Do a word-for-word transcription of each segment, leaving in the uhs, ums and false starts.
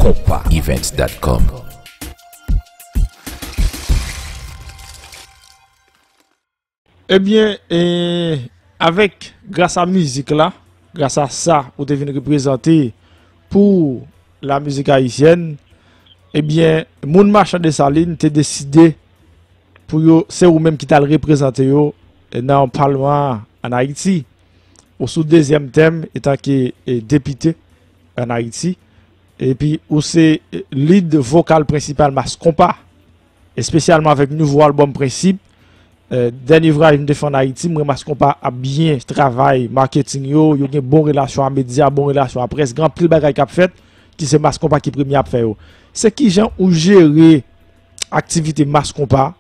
Konpa Events dot com. Ebyen, e, avèk, gras a mizik la, gras a sa ou te vin reprezante pou la mizik ayisyèn, ebyen, moun Machan Desalin te deside pou yo, se ou menm ki t al reprezante yo, e, nan palman an ann Ayiti. Ou sou dezyèm tèm etanke, e, depite ann Ayiti. Epi ou se, e, lead vokal prensipal Mass Konpa, espesyalman avèk nouvo albòm Prensip. E, dènye vwayaj m te fè ann Ayiti, m wè Mass Konpa ap byen travay maketing yo, yo gen bon relasyon a medya, bon relasyon a près, gen anpil bagay k ap fèt, ki se Mass Konpa ki premye ap fè yo. Se kijan ou jere aktivite Mass Konpa,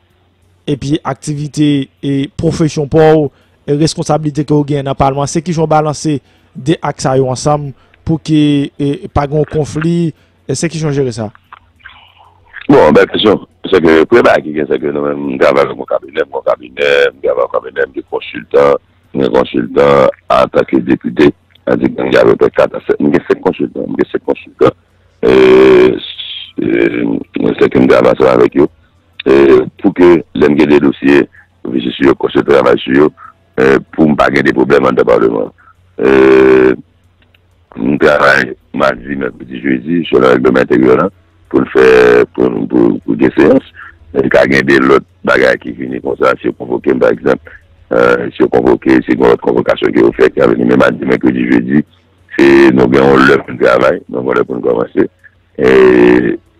epi aktivite e pwofesyon pa w, e reskonsablite ke w genyen nan palman, se kijan w balanse de ak sa yo ansanm pou ke, e, pa gen yon konfli, e se kijan w jere sa? Bon, bèl kesyon. Se ke premye bagay ki gen, se ke nou menm, m travay avèk yon kabinè, m gen yon kabinè, m travay yon kabinè, m gen konsiltan, m gen konsiltan antanke depite, antanke m gen apeprè kat a sèt, m gen senk konsiltan, m gen senk konsiltan, e, e, se ke m travay ansanm avèk yo, e, pou ke lè m gen de dosye, reflechi sou yo, konsiltan travay sou yo, e, pou m pa gen de pwoblèm anndan palman. E, M travay madi, mèkredi, jedi, selon règleman enteryè lan, pou n fè, pou, pou, pou gen seyans. Men ka gen de lòt bagay ki vini konsa, si yo konvoke m, pa egzanp, e, si yo konvoke, si gen lòt konvokasyon ke yo fè, ki a vini, men madi, mèkredi, jedi, se nou gen yon lè pou n travay, nou gen yon lè pou n kòmanse. E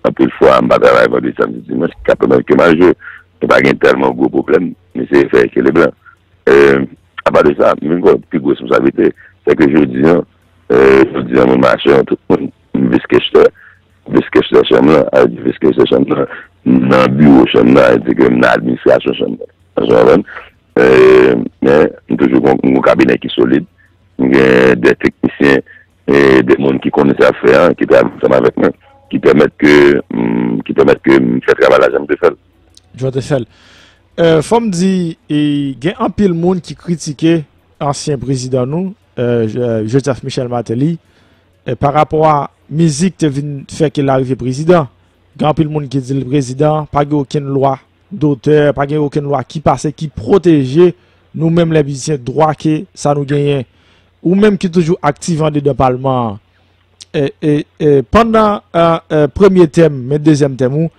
anpil fwa, m pa travay vandredi, samdi, dimanch, ki ka pèmèt ke m al jwe. Nou pa gen tèlman gwo pwoblèm, m eseye fè ekilibre. E, apa de sa, m vin gen yon pi gwo responsablite. Se ke jodi an, e, jodi an, moun Machan, tout moun, m vis kestè, vis kestè chanm lan, a di vis kestè chanm lan, nan biwo chanm lan, a di ke m nan administrasyon chanm lan. Ou konprann? E, men, m toujou gen yon, yon kabinè ki solid, m gen de teknisyen, e de moun ki konnen sa fè an, ki travay ansanm avèk mwen, ki pèmèt ke, mm, ki pèmèt ke m fè travay la jan m te fè l. Jan w te fè l. E, fò m di, e, gen anpil moun ki kritike ansyen prezidan nou, e, Je-, Joseph Michel Martelly, e, pa rapò a mizik te vin fè ke l arive prezidan. Gen anpil moun ki di l prezidan, pa gen okenn lwa dotè, pa gen okenn lwa ki pase ki pwoteje nou menm lè mizisyen, dwa ke sa nou genyen. Ou menm ki toujou aktif andedan palman an, e, e, e, pandan, e, e, premye tèm, men dezyèm tèm ou,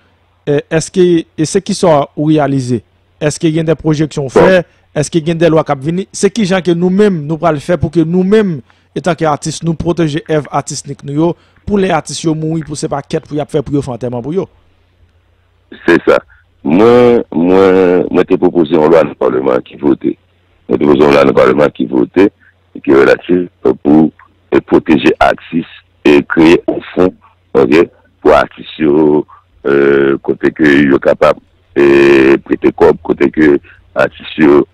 e, èske, e se kisa ou reyalize? Èske gen de pwojeksyon ou fè? Èske gen de lwa k ap vini? Se kijan ke nou menm, nou pral fè pou ke nou menm, etanke atis, nou pwoteje èv atistik nou yo, pou lè atis yo mouri, pou se pa kèt pou y ap fè pou yo fè antèman pou yo? Se sa. Mwen, mwen, mwen te pwopoze yon lwa nan palman an ki vote. Mwen te pwopoze yon lwa nan palman an ki vote, ki relatif pou, e, pwoteje atis e kreye yon fon, oke, pou atis yo, e, kote ke yo kapab, e, prete kòb, kote ke atis yo, e,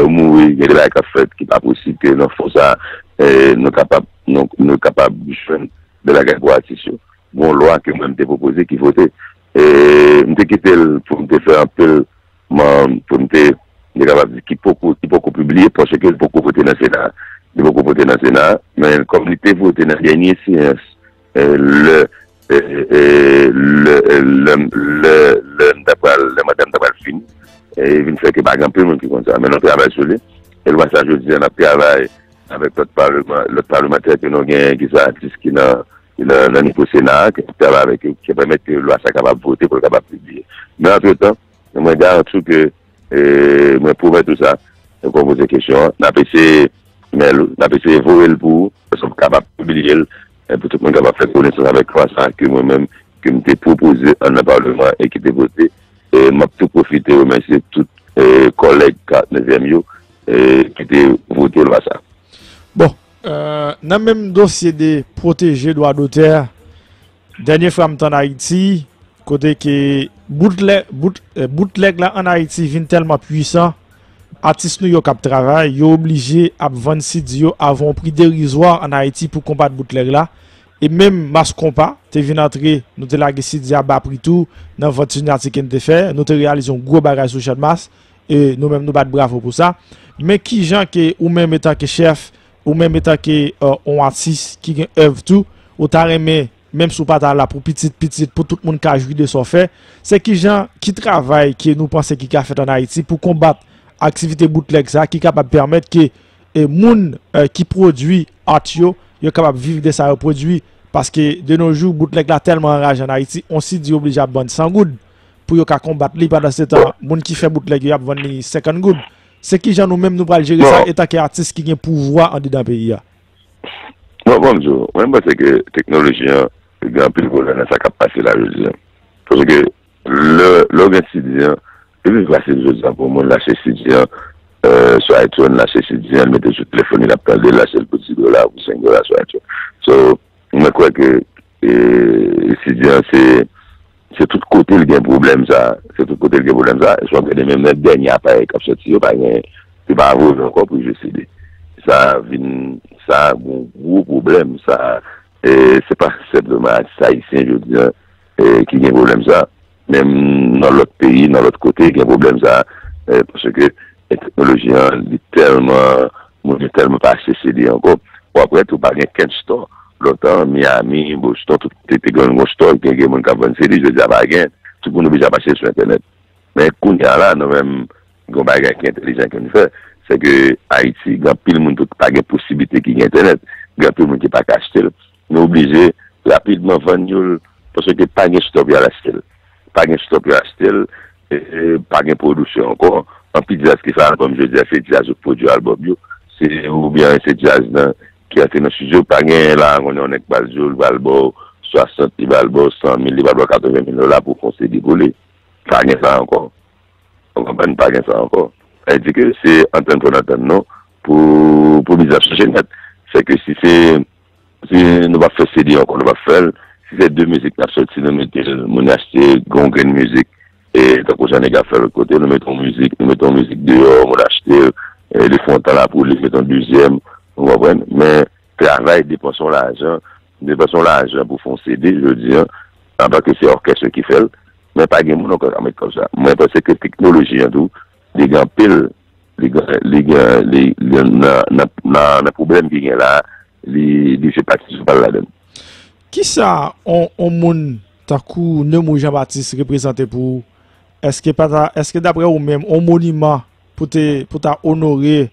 mouri, gen de bagay k ap fèt ki pa posib ke nan fon sa, e, nou kapab, nou, nou kapab jwenn de bagay pou atis yo. Gon lwa ke mwen m te pwopoze ki vote. E, m te kite l pou m te fè anpil, man, pou m te, m te kapab di ki poko, ki poko pibliye, paske l poko vote nan Sena. Li poko vote nan Sena, men kòm li te vote nan dènye seyans, e, lè, e, e, lè, e, lè, lè, lè m ta pral, lè manda m ta pral fini, e, vin fè ke pa gen anpil moun ki konn sa. Men nou travay sou li. E lwa sa jodi a, n ap travay avèk lòt palman, lòt palmantè ke nou genyen, ki se atis ki nan, ki nan, nan nivo Sena a, ke n ap travay avèk yo, ki pèmèt ke lwa sa kapab vote, pou l kapab pibliye. Men antretan, mwen garanti w ke, e, mwen pwomèt ou sa, ou konn poze kesyon an, n ap eseye, men l, n ap eseye voye l pou ou, pou w kapab pibliye l, e pou tout moun kapab fè konesans avèk lwa sa a ke mwen menm, ke m te pwopoze anndan palman an e ki te vote. E m ap tou pwofite remèsye tout, e, kòlèg karant-nevyèm yo, e, ki te vote lwa sa. Bon, e, nan menm dosye de pwoteje dwa dotè, dènye fwa m t ann Ayiti, kote ke boutlè-, bout-, e, boutlèg la ann Ayiti vin tèlman pwisan, atis nou yo k ap travay, yo oblije ap vann sidi yo a yon pri derizwa ann Ayiti pou konbat boutlèg la. E menm Mass Konpa te vin antre, nou te lage sidi a ba pri tou, nan vant sinyati ke n te fè, nou te reyalize yon gwo bagay sou Channmas, e nou menm nou bat bravo pou sa. Men kijan ke ou menm etanke chèf, ou menm etanke, e, yon atis ki gen èv tou, ou ta renmen menm si w pa ta la, pou pitit pitit, pou tout moun ka jwi de sa w fè, se kijan, ki travay ke nou panse ki ka fèt ann Ayiti pou konbat aktivite boutlèg sa a ki kapab pèmèt ke e, moun e, ki pwodui art yo, yo kapab viv de sa yo pwodui. Paske de nos jours, boutlèg la tèlman anraje ann Ayiti, on CD oblije ap vann san goud pou yo ka konbat li. Pandansetan, moun ki fè boutlèg yo, y ap vann li senkant goud. Se kijan nou menm nou pral jere sa, bon, etanke atis ki gen pouvwa andedan peyi a? Bon, bon, m di w, mwen, m panse ke teknoloji an gen anpil vòlè nan sa k ap pase la jodi a. Paske lè, lè w gen CD an, li pi fasil jodi a pou moun l achte CD an, euh, sou iTunes, l achte CD an, l mete l sou telefòn li, l ap tande l, l achte l pou dis dola, pou senk dola sou iTunes. So, mwen kwè ke, euh, CD an, se, se tout kote l gen pwoblèm sa. Se tout kote l gen pwoblèm sa. E si w ap gade menm nan dènye aparèy k ap sòti yo, pa gen, yo pa voye ankò pou jwe CD. Sa vin, sa gon gwo pwoblèm. Sa, e, se pa senpleman atis ayisyen jodi a, e, ki gen pwoblèm sa. Menm nan lòt peyi, nan lòt kote, gen pwoblèm sa. E, paske, e, teknoloji an, li tèlman, moun yo tèlman pa achte CD ankò. W ap wè tou, pa gen kenn store. Lontan, Miami, Boston, tout kote te gen yon store, gen, gen moun k ap vann CD, jodi a pa gen. Tout moun oblije ap achte sou entènèt. Men kounye a la, nou menm, gen yon bagay ki entèlijan ke nou fè, se ke Ayiti, gen anpil moun tou ki pa gen posiblite ki gen entènèt, gen anpil moun ki pa ka achte l. Nou oblije rapidman vann yo l, paske pa gen store pou y al achte l. Pa gen store pou y al achte l, e, e, pa gen pwodiksyon ankò. Anpil djaz ki fè albòm jodi a, se djaz yo k pwodui albòm yo. Se, oubyen se djaz nan, ki antre nan estidyo, pa gen la, konnen yon nèg pral di w, li pral ba w swasant, li pral ba w san mil, li pral ba w katreven mil dola pou w fè yon CD pou li. Pa gen sa ankò. Ou konprann? Pa gen sa ankò. Sa vle di ke se antann fò n antann nou pou, pou biznis ap chanje nèt. Se ke si se, si nou p ap fè CD ankò, nou p ap fè l. Si se de mizik n ap sòti, nou mete l, moun achte, gen yon grenn mizik, e tankou jan nèg ap fè lòt kote, nou mete yon mizik, nou mete yon mizik deyò, moun achte l, e li fè yon tan l ap woule, mete yon dezyèm, ou konprann? Men travay, depanse yon lajan, depanse yon lajan pou fè yon CD, jodi a, antanke se òkès yo ki fè l, men pa gen moun ankò k ap met kòb sa. Mwen panse ke teknoloji an tou, li gen anpil, li gen, li gen, li, li nan, nan, nan, nan pwoblèm ki gen la, li, li se pati sou pa l ladan l. Kisa on, on moun tankou Nemours Jean Baptiste reprezante pou ou? Èske pa ta, èske daprè ou menm, on moniman pou te, pou ta onore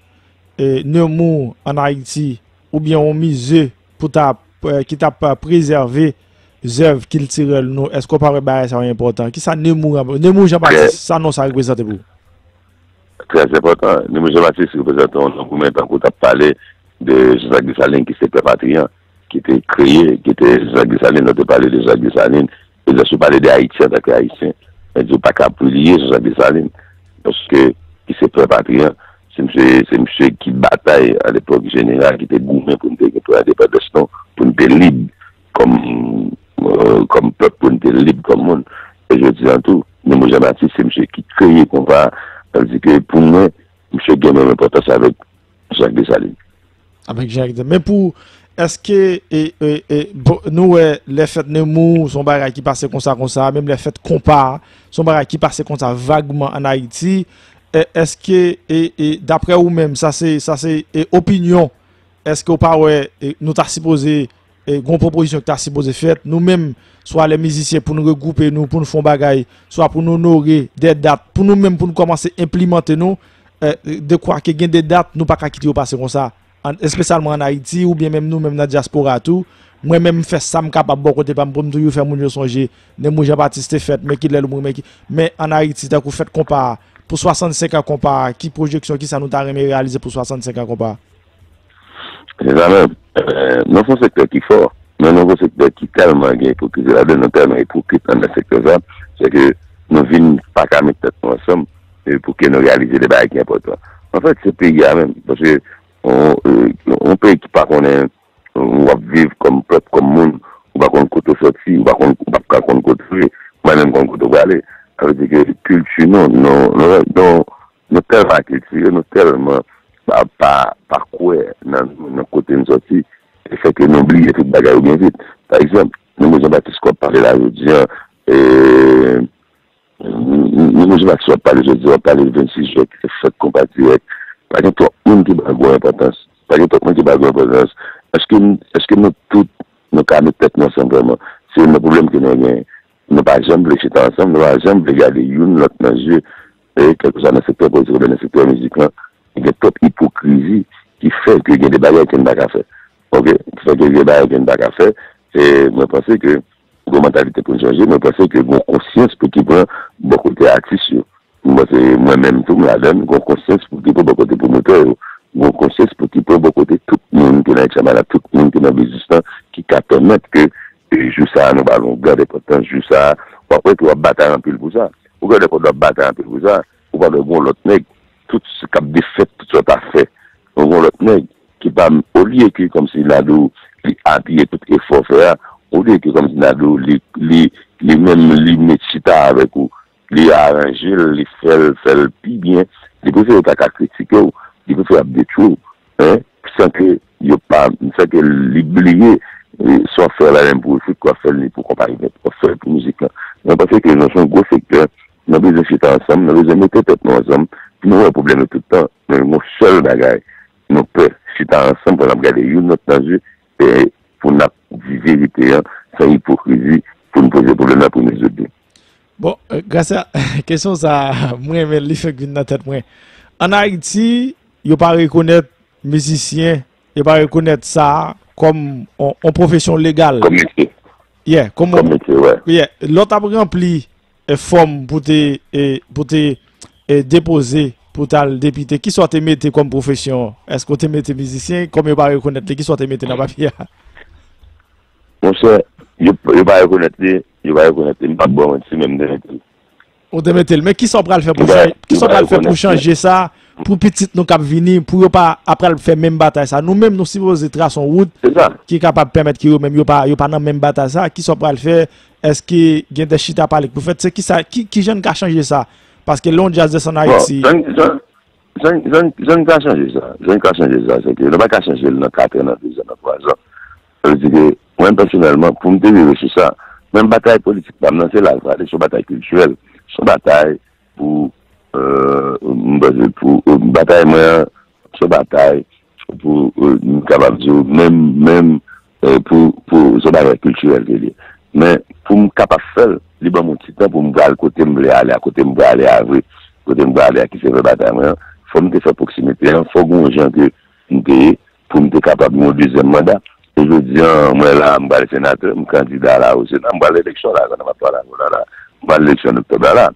e, Nemours ann Ayiti, oubyen yon mize pou ta, e, ki t ap prezève zèv kiltirèl nou, èske w pa wè bagay sa yo enpòtan? Kisa Nemours, Nemours Jean Baptiste, sa non sa reprezante pou ou? Trè enpòtan. Nemours Jean Baptiste reprezante yon non pou mwen, tankou w t ap pale de Jean-Jacques Dessalines, ki se pè patri an, ki te kreye, ki te Jean-Jacques Dessalines, nou te pale de Jean-Jacques Dessalines, e si w pale de Ayiti antanke Ayisyen, men di w pa ka bliye Jean-Jacques Dessalines, paske ki se pè patri an, se misye, se misye ki batay alepòk jeneral, ki te goumen pou n te gen pou endepandans nou, pou n te lib kòm, e, kòm pèp, pou n te lib kòm moun. E jodi a tou, Nemours Jean Baptiste, se misye ki kreye konpa a. Sa vle di ke pou mwen, misye gen menm enpòtans avèk Jean-Jacques Dessalines. Avèk Jean-Jacques Dessalines. Men pou, èske, e, e, e, bon, nou wè lè fèt Nemours, se yon bagay ki pase konsa, konsa, menm lè fèt konpa, se yon bagay ki pase konsa vagman ann Ayiti. E, èske, e, e, daprè ou menm, sa se, sa se, e, opinyon, èske w pa wè, e, nou ta sipoze e, gon pwopozisyon ki ta sipoze fèt, nou menm, swa lè mizisyen pou nou regwoupe nou, pou nou fè yon bagay, swa pou nou onore de dat, pou nou menm, pou nou kòmanse enplimante nou, e, de kwa ke gen de dat, nou pa ka kite yo pase konsa. An, espesyalman ann Ayiti, oubyen menm nou menm nan dyaspora tou, mwen menm, m fè sa m kapab bò kote pa m pou m toujou fè moun yo sonje, Nemours Jean Baptiste te fèt, men kilè l mouri, men ki, men ann Ayiti, tankou fèt konpa a, pou swasannsenk an konpa a, ki pwojeksyon, kisa nou ta renmen reyalize pou swasannsenk an konpa a? Se sa menm. E, nou se yon sektè ki fò, men nou se yon sektè ki tèlman gen ipokrizi ladan l, nou tèlman ipokrit anndan sektè sa, se ke nou vin pa ka met tèt nou ansanm, e, pou ke nou reyalize de bagay ki enpòtan. Anfèt, se peyi a menm, paske yon, e, yon peyi ki pa konnen ou ap viv kòm pèp, kòm moun, ou pa konn kote w sòti, ou pa konn, ou p ap ka konn kote w ye, ou pa menm konn kote w prale. Sa vle di ke kilti nou, nou, nou, nou, nou tèlman akiltire, nou tèlman pa, pa, pa kwè nan, nan kote n sòti, e fè ke nou bliye tout bagay yo byen vit. Pa egzanp, Nemours Jean Baptiste k ap pale la jodi a, e, Nemours Jean Baptiste w ap pale jodi a, w ap pale de vennsis jiyè ki se fèt konpa dirèk. Pa gen twòp moun ki ba l gwo enpòtans. Pa gen twòp moun ki ba l gwo enpòtans. Èske, èske nou tout nou ka met tèt nou ansanm vrèman. Se youn nan pwoblèm ke nou genyen. Nou pa janm vle chita ansanm, nou pa janm vle gade youn lòt nan je. E kèlkeswa nan sektè politik oubyen nan sektè mizik lan, gen twòp ipokrizi ki fè ke gen de bagay ke n pa ka fè. Oke? Ki fè ke gen bagay ke n pa ka fè. E mwen panse ke gon mantalite pou n chanje, mwen panse ke gon konsyans pou ki pran bò kote atis yo. Mwen se mwen menm tou, m ladan l, gon konsyans pou ki pran bò kote pwomotè yo, gon konsyans pou ki pran bò kote tout moun ki nan etchamay la, tout moun ki nan biznis lan, ki ka pèmèt ke e jou sa a nou ba l yon gran enpòtans, jou sa a, w ap wè ke w ap batay anpil pou sa. Ou gen de kote w ap batay anpil pou sa, ou pa wè gon lòt nèg, tout s- k ap defèt tout sa w t ap fè, gon lòt nèg ki pa, olye ke kòmsi Nadeau li apiye tout efò w fè a, olye ke kòmsi Nadeau li, li, li menm li met chita avèk ou, li aranje l, li fè l, fè l pi byen, li prefere pa ka kritike w, li prefere ap detwi w, en, san ke yo pa, san ke li bliye, e, sa w ap fè la menm pou ou, fout ke w ap fè l ni pou konpayi nèt, w ap fè l pou mizik lan. Mwen panse ke nou se yon gwo sektè, nou bezwen chita ansanm, nou bezwen mete tèt nou ansanm, pou nou wè pwoblèm yo tout tan, men yon sèl bagay, nou pè chita ansanm pou n ap gade youn lòt nan je, e pou n ap di verite an, san ipokrizi, pou n poze pwoblèm nan, pou n rezoud li. Bon, e, Gracia, kesyon sa a, mwen renmen l, li fèk vin nan tèt mwen. Ann Ayiti, yo pa rekonèt mizisyen, yo pa rekonèt sa a kòm on, on pwofesyon legal. Kòm metye. Yeah, kòm Kòm metye, wè. Yeah, lè w t ap ranpli e, fòm pou te, e, pou te e, depoze pou t al depite, kisa w te mete kòm pwofesyon an? Èske w te mete mizisyen, kòm yo pa rekonèt li, kisa w te mete nan papye a? Monchè, yo, yo pa rekonèt li, yo pa rekonèt li, m p ap ba w manti, men m te mete l. Ou te mete l. Men kisa w pral fè pou Yo pa, chanje, yo kisa w pa pral fè pou rekonèt li. Chanje sa pou pitit nou k ap vini, pou yo pa ap pral fè menm batay sa? Nou menm, nou sipoze trase yon wout Se sa. ki kapab pèmèt ke yo menm yo pa, yo pa nan menm batay sa. Kisa w pral fè? Èske gen de chita pale k pou fèt? Se kisa, ki, ki jan n ka chanje sa? Paske lè yon djaz desann Bon, Ayiti, jan, jan, jan, jan, jan n ka chanje sa, jan n ka chanje sa, se ke nou pa ka chanje l nan kat an, nan de zan, nan twa zan. Sa vle di ke mwen pèsonèlman, pou m te rive sou sa, menm batay politik pa m nan, se la l prale, se yon batay kiltirèl, se yon batay pou, euh, m panse pou, euh, batay mwen an, se yon batay pou, euh, m kapab di w, menm, menm, euh, pou, pou, se yon bagay kiltirèl ke li ye. Men, pou m kapab fè l, li ban m yon ti tan pou m pral kote m vle ale a, kote m vle ale a vre, kote m vle ale a ki se vre batay mwen an, fò m te fè pwoksimite an, fò gen yon jan ke m te ye, pou m te kapab gen yon dezyèm manda. E jodi an, mwen la, m pral senatè, m kandida la o Sena, m pral eleksyon la, pandan m ap pale avè w la, la. M pral eleksyon an oktòb la, la.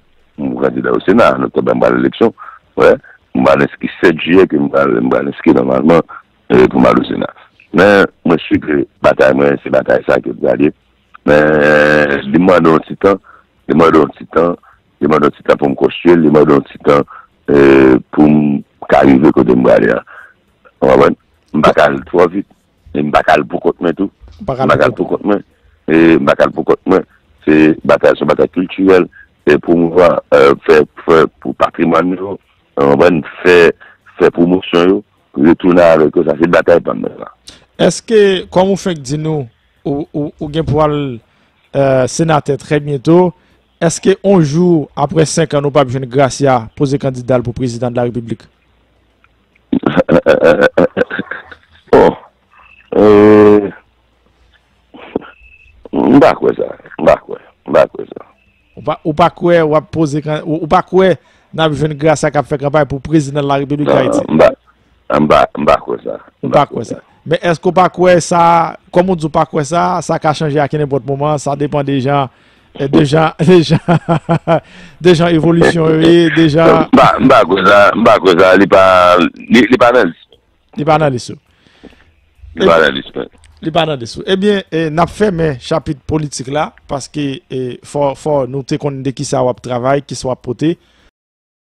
M kandida o Sena, an oktòb la, m pral eleksyon. Wè, m pral enskri sèt jiyè ke m pral, m pral enskri nòmalman, e, pou m al o Sena. Men, mwen si ke batay mwen, se batay sa ke m pral ye. Men, li mande yon ti tan, li mande yon ti tan, li mande yon ti tan pou m konstwi l, li mande yon ti tan, e, pou m ka rive kote m prale a. Ou konprann? M pa ka al twò vit. E m pa ka al pou kont mwen tou. Ou pa ka M pa ka al pou kont mwen. E m pa ka al pou kont mwen. Se batay, se yon batay kiltirèl. E pwomouvwa, e, fè, fè pou patrimwàn yo. Ou konprann? Fè, fè pwomosyon yo. Retounen avèk yo. Sa se batay pa m nan sa. Èske, kòm ou fenk di nou, ou, ou, ou gen pou al, e, senatè trè byento, èske on jou, apre senk an, nou p ap jwenn Gracia poze kandida l pou prezidan de la repiblik? Bon, euh, m pa kwè sa. M pa kwè. M pa kwè sa. Ou pa, ou pa kwè w ap poze kan-, ou, ou pa kwè n ap jwenn Gracia k ap fè kanpay pou prezidan de la repiblik Non, Dayiti? M pa, m pa, m pa kwè sa. Ou pa kwè sa. Men èske w pa kwè sa, kòm ou di w pa kwè sa, sa ka chanje a kenenpòt moman, sa depann de jan, e, de jan, de jan, de jan evolisyon yo ye, de jan M pa, m pa kwè sa, m pa kwè sa, li pa, li, li pa nan lis. Li pa nan lis ou. Li pa nan lis mwen. Li pa nan lis ou. Ebyen, e, n ap fèmen chapit politik la, paske, e, fò, fò nou te konn de kisa w ap travay, kisa w ap pote.